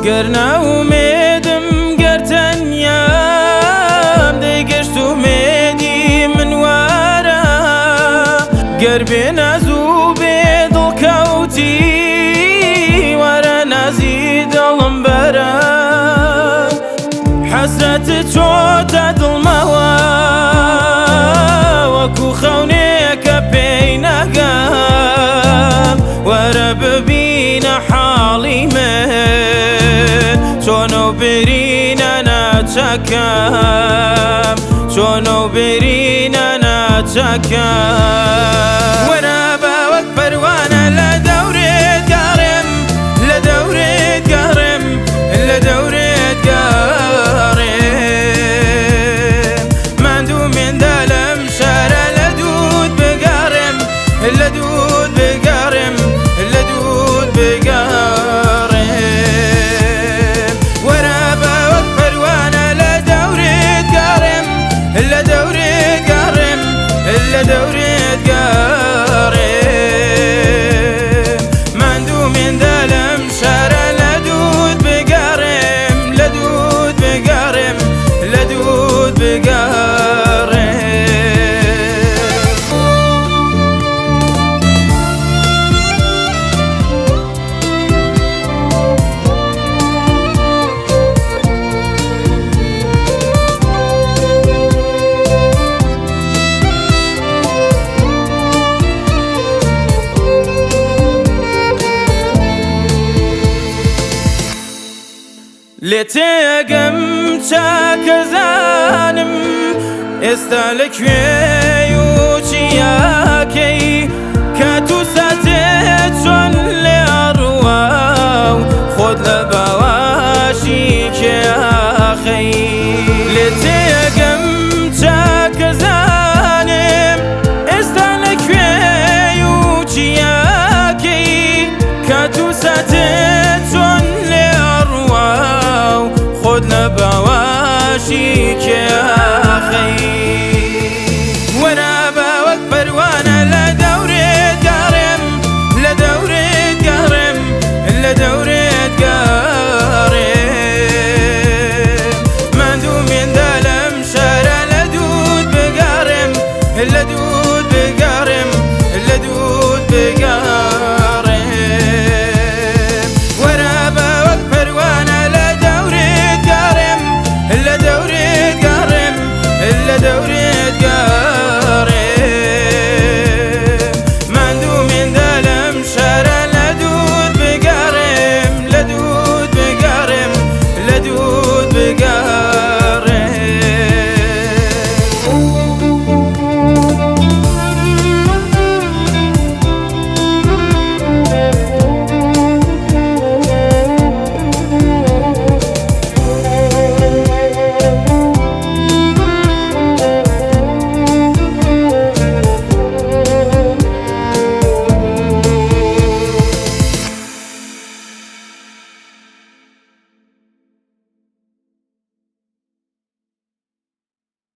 گەر ناومێدم گەر تەنیام دەیگەشت ومێدی من وارە گەر بێ ناز و بێ دڵ کەوتی وەرە نازی دڵم بەرە حەسرەتت چۆتە دڵمەوە وەکو خەونێکە پێی ناگەم وەرە ببینە حاڵی من چۆنە و برینە ناچەکەم چۆنە و برینە ناچەکەم وەرە بە وەک پەروانە لە دەورێت گەڕێم لە دەورێت گەڕێم لە دەورێت گەڕێم ماندوو مێندە لەم شارە لە دووت بگەڕێم لە دووت بگەڕێم لە دووت بگەڕێم وەرە بە وەک پەروانە لە دەورێت گەڕێم لە دەورێت گەڕێم لە دەورێت گەڕێم ماندوو مێندە لەم شارە لە دووت بگەڕێم لە دووت بگەڕێم لە دووت بگەڕێم. لێ تێگەم چاکەزانم ئێستا لەکوێی و چیاکەی.